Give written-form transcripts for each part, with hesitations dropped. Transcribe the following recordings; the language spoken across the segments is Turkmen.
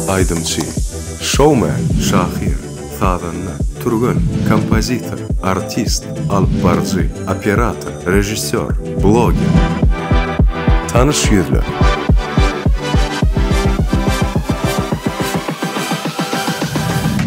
Aýdymçy, şoumen, şahyr, sazanda, türgen, kompozitor, artist, alypbaryjy, operator, režissýor, bloger. Tanyş ýüzler.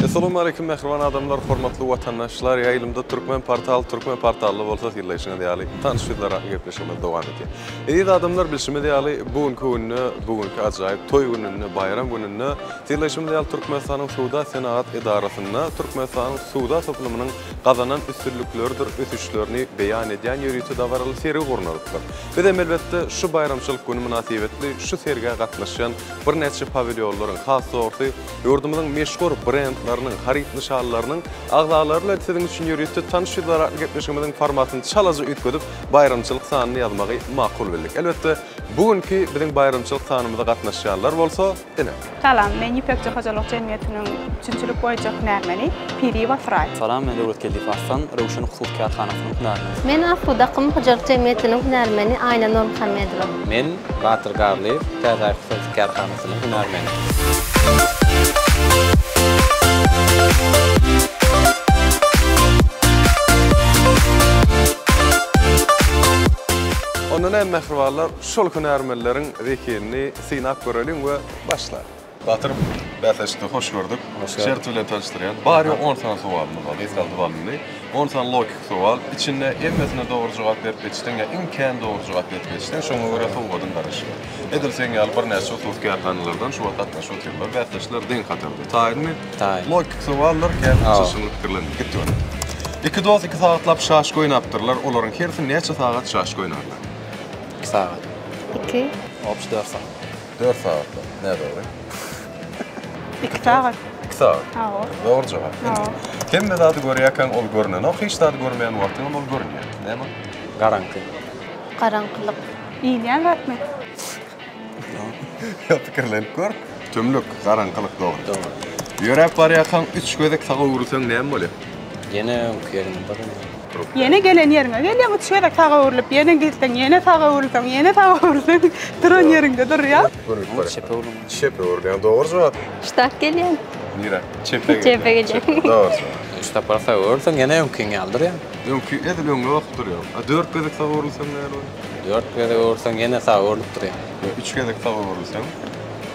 Essalamu aleýkum mähriban adamlar, hormatly watandaşlar! Ýaýlymda Türkmen portal, Türkmen portalda bolsa synlaýşyňyz ýaly Tanyş ýüzler atly gepleşigimiz dowam edýär. Eziz adamlar bilşimiz ýaly bu günki günde, bu günki ajaýyp toý gününde, baýram gününde synlaýşymyz ýaly Türkmenistanyň Söwda senagat edarasynda Türkmenistanyň söwda toplumynyň gazanan üstünlikleridir ösüşlerini beýan edýän ýörite dabaraly sergi gurnalypdyr. Biz hem elbetde şu baýramçylyk güni mynasybetli şu sergä gatnaşýan birnäçe pawilýonlaryň, has dogrusy ýurdumyzyň meşhur brendleriniň, haryt nyşanlarynyň agzalary bilen siziň üçin ýörite Tanyş ýüzler atly gepleşigimiziň formatyny çalaja üýtgedip, baýramçylyk sanyny ýazmagy makul bildik. Elbetde, bu günki biziň baýramçylyk sanymyza gatnaşýanlar bolsa, ine. Salam, men Ýüpekçi hojalyk jemgyýetiniň üpjünçilik boýunça hünärmeni Piriýewa Suraý. Salam, men Döwletgeldiýew Arslan, Röwşen hususy kärhanasynyň hünärmeni. Men Asuda akym hojalyk jemgyýetiniň hünärmeni Aýna Nurmuhammedowa. Men Batyr Garlyýew, Täze Aý hususy kärhanasynyň hünärmeni. Onda näme mähribanlar, şol hünärmenleriň zehinini synap göreliň we başlalyň. Batyr, bäsleşikde hoş gördük. Şert bilen tanyşdyrýan. Bary-ýogy on sany sowalymyz bar, gysgaldyp alyndy. On sany logiki sowal. Içinde hemmesine dogry jogap berip geçseň ýa iň kän dogry jogap berip geçseň, şoňa görä sowgadyň garaşýar. Edil seň ýaly birnäçe hususy kärhanalardan şu wagt gatnaşyp otyrlar. Bäsdeşler deň hatarda. Taýynmy? Taýyn. Logiki sowallar kän çylşyrymly pikirlenme. Gitdi göni. Iki dost iki sagatlap şaşka oýnapdyrlar. Olaryň hersi näçe sagat şaşka oýnarlar? Iki sagat. Iki. Obşi dört sagat. Dört sagatlap. Nädogry? Iki sagat. Iki sagat. Hawa. Dogry jogap. Hawa. Hemme zady görýärkäň ol görnenok, hiç zady görmeýän wagtyňam ol görünýär. Näme? Garaňky. Garaňkylyk. Iýilýän zatmy? Ýok, pikirlenip gör. Tümlük, garaňkylyk dogry. Dogry. Ýöräp barýarkaň üç gezek saga öwrülseň näme bolýar? Ýene öňki ýeriňde durýaň. Ýene gelen ýeriňe gelýäň, üç gezek saga öwrülip, ýene gitseň, ýene saga öwrülseň, ýene saga öwrülseň, duran ýeriňde durýaň. Çepe öwrülýäň. Çepe öwrülýäň, dogry jogap. Ştak gelýän. Nirä? Çepe gelýäň. Çepe gelýäň. Dogry jogap. Üç sapar saga öwrülseň, ýene öňkiň ýaly durýaň. Öňki edil öňe bakyp durýaň. A dört gezek saga öwrülseň näme bolýar? Dört gezek öwürseň ýene saga öwrülip durýaň. Ýa üç gezek saga öwrülseň?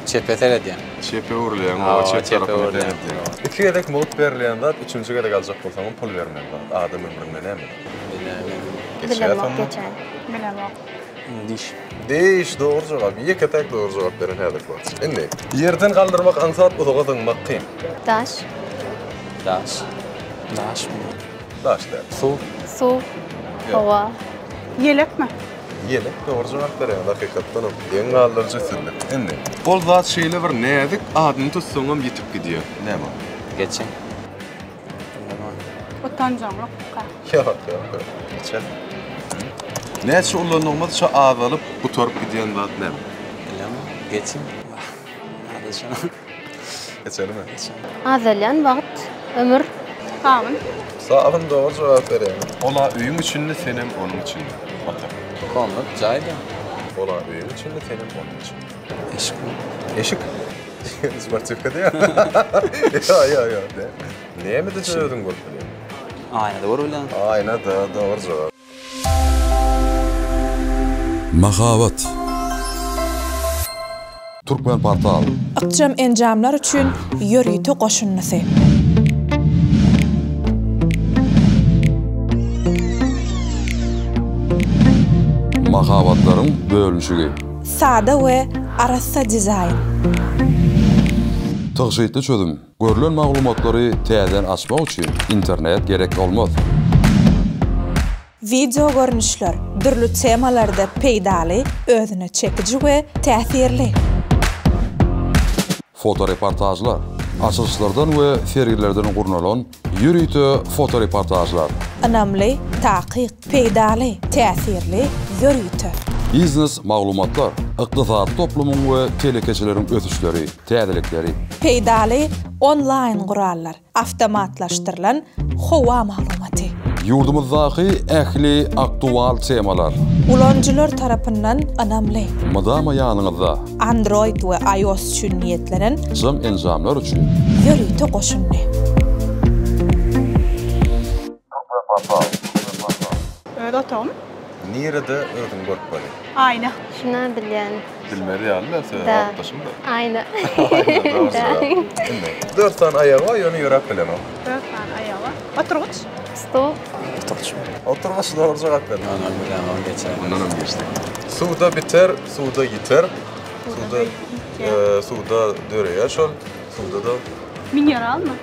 Çepe seredýäň. Çepe öwrülýäň, oba çep tarapyna seredýäň. Iki gezek mugt berilýän zat, üçünji gezek aljak bolsaňam pul bermeli zat. Adam ömründe näme? Bilemok geçen. Bilemok. Diş. Diş, dogry jogap. Ýeke-täk dogry jogap beren häzirki wagt. Indi, ýerden galdyrmak aňsat, uzaga zyňmak kyn. Daş. Daş. Daşmy? Daş däl. Suw. Suw. Howa. Ýelekmi? Ýelek dogry jogap berýäňiz hakykatdanam geň galdyryjy üstünlik. Indi. Ol zat şeýle bir näzik adyny tutsaňam ýitip gidýär. Näme ol? Geçiň. Utanjaňlykka. Ýok, ýok, ýok. Geçer. Näçe ullanygymyzça azalyp, gutaryp gidýän zat näme? Bilemok. Geçiň. Geçelimi? Azalýan wagt, ömür. Sabyn. Sabyn dogry jogap berýäň. Ola öýüň içinde senem onuň içinde. Ata. Komnat jaýda. Ola öýüň içinde senem onuň içinde. Eşikmi? Eşik. Sportiwka diýýä. Ýa ýa ýa. Nämede sen özüň görüp bilýäň? Aýnada görüp bilýän. Aýnada dogry jogap. Mahabat. Türkmenportal. Ykjam enjamlar üçin ýörite goşundysy. Mahabatlaryň bölünişigi. Sada we arassa dizaýn. Tygşytly çözüm. Görlen maglumatlary täzeden açmak üçin internet gerek bolmaz. Wideo görnüşler, dürli temalarda peýdaly, özüne çekiji we täsirli. Fotoreportažlar, açylyşlardan we sergilerden gurnalan ýörite fotoreportažlar. Ynamly, takyk, peýdaly, täsirli, ýörite. Biznes maglumatlar, ykdysady toplumyň we telekeçileriň ösüşleri, täzelikleri. Peýdaly onlaýn gurallar, awtomatlaşdyrylan howa maglumaty. Ýurdumyzdaky ähli aktual temalar. Ulanyjylar tarapyndan ynamly. Mydama ýanyňyzda. Android we iOS üçin niýetlenen. Jam enjamlar üçin. Ýörite goşundy. Öz otagym. Nirede özüňi görüp bolýar? Aýna. Şuna bilýän. Bilmez ýaly däl, sebäbi Da. atdaşym-da. Aýna. Aýna, dogry jogap. Indi, dört sany aýagy bar, ýöne ýöräp bilenok. Dört sany aýagy bar. Oturgyç. Stol. Oturgyç. Oturgyç dogry jogap berdi. Onam bilen ol geçer. Mundanam geçdik. Suwda biter, suwda ýiter. Suwda suwda döreýär şol. Suwda-da. Mineralmy?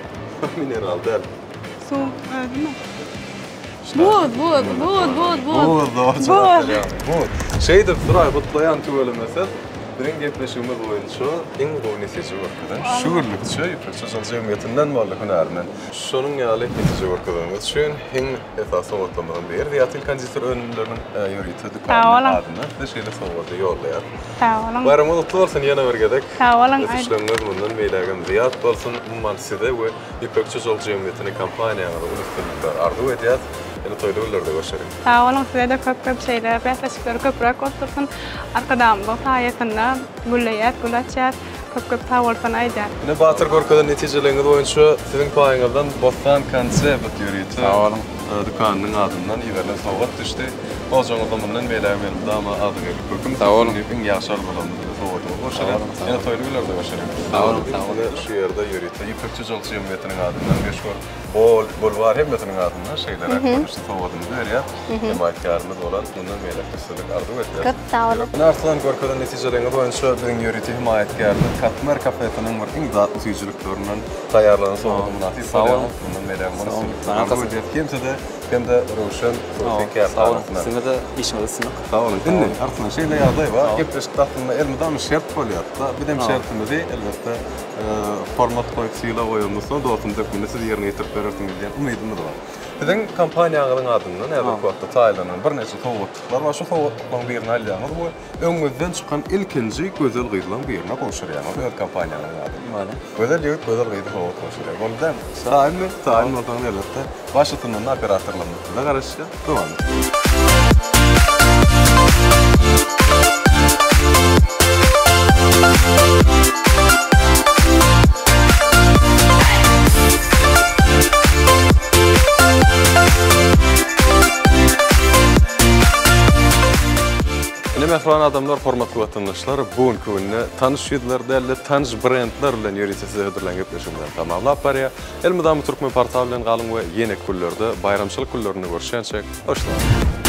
Mineral däl. Suw özümi? Buz, buz, buz, buz, buz. Buz, dogry jogap berýäň. Buz. Şeýdip, Suraý, gutlaýan tüweleme siz biziň gepleşigimiz boýunça iň gowy netije görkezen şu günlükçe Ýüpekçi hojalyk jemgyýetinden boldy hünärmen. Şonuň ýaly netije görkezeniňiz üçin iň esasy sowgatlarymyzyň biri Zyýatyl konditer önümleriniň ýörite dükanynyň adyndan size şeýle sowgady ýollaýar. Sag boluň. Baýramyňyz gutly bolsun ýene bir gezek. Sag boluň. Ösüşleriňiz mundan beýlägem zyýat bolsun. Umuman size we Ýüpekçi hojalyk jemgyýetini kompaniýaňyza uly üstünlikler arzuw edýäs. Ýene toýly günlerde görşeliň. Sag boluň sizede köp köp şeýle bäsleşikler köpräk bolup dursun. Arkadagymyzyň saýasynda gülleýäs, gül açýas. Köp köp sag bolsun aýdýan. Ine Batyr görkezen netijeleriňiz boýunça siziň paýyňyzdan Bossan Concept ýörite Sag boluň. dükanynyň adyndan iberilen sowgat düşdi. Oljaňyzda mundan beýlägem elmydama agzybirlik höküm Sag boluň. sürsün diýip iň ýagşy arzuwlarymyzy we sowgadyňyzy goşarýas. Sag boluň, sag Ýene boluň. toýly günlerde görşeliň. Sag boluň, sag boluň. Size şu ýerde ýörite Ýüpekçi hojalyk jemgyýetiniň adyndan meşhur Bol, Bulwar hemmesiniň adyndan şeýleräk görnüşde sowgadymyzy berýäs. Hemaýatkärimiz bolan mundan beýläk üstünlik arzuw edýäs. Köp sag boluň. Ine Arslan görkezen netijeleriňiz boýunça biziň ýörite hemaýatkärimiz Katmer kafesiniň bir iň datly süýjüliklerinden taýýarlanan sowgada mynasyp bolýaňyz. Mundan beýläk muny üstünlikler arzuw edýäs. Hem size hem-de Röwşen hususy kärhanasyna. Siziňe-de işiňizde üstünlik. Sag boluň. Indi Arslan şeýle ýagdaý bar. Gepleşikde aslynda elmydama şert bolýar-da. Biz hem şertimizi elbetde hormat goýup sylag goýanymyzdan dostumyz hökmünde siz ýerine ýetirip berersiňiz diýen umydymyz bar. Siziň kompaniýaňyzyň adyndan häzirki wagtda taýýarlanan birnäçe sowgatlyklar bar. Şu sowgatlyklaryň birini alýaňyz we öňüňizden çykan ilkinji gözel gyzlaryň birine gowşurýaňyz öz kompaniýaňyzyň adyndan. Gözel ýigit gözel gyza sowgat gowşurýar. Boldy dälmi? Taýynmy? Taýyn bolsaňyz elbetde başutundan operatorlarymyz size garaşýar. Dowam ediň. Ine mähriban adamlar, hormatly watandaşlar, bu günki günde tanyş ýüzler däl-de, tanyş brendler bilen ýörite size hödürlän gepleşigimizi tamamlap barýar. Elmydama Türkmenportal bilen galyň we ýeneki günlerde, baýramçylyk günlerinde görüşýänçäk, hoş sag boluň!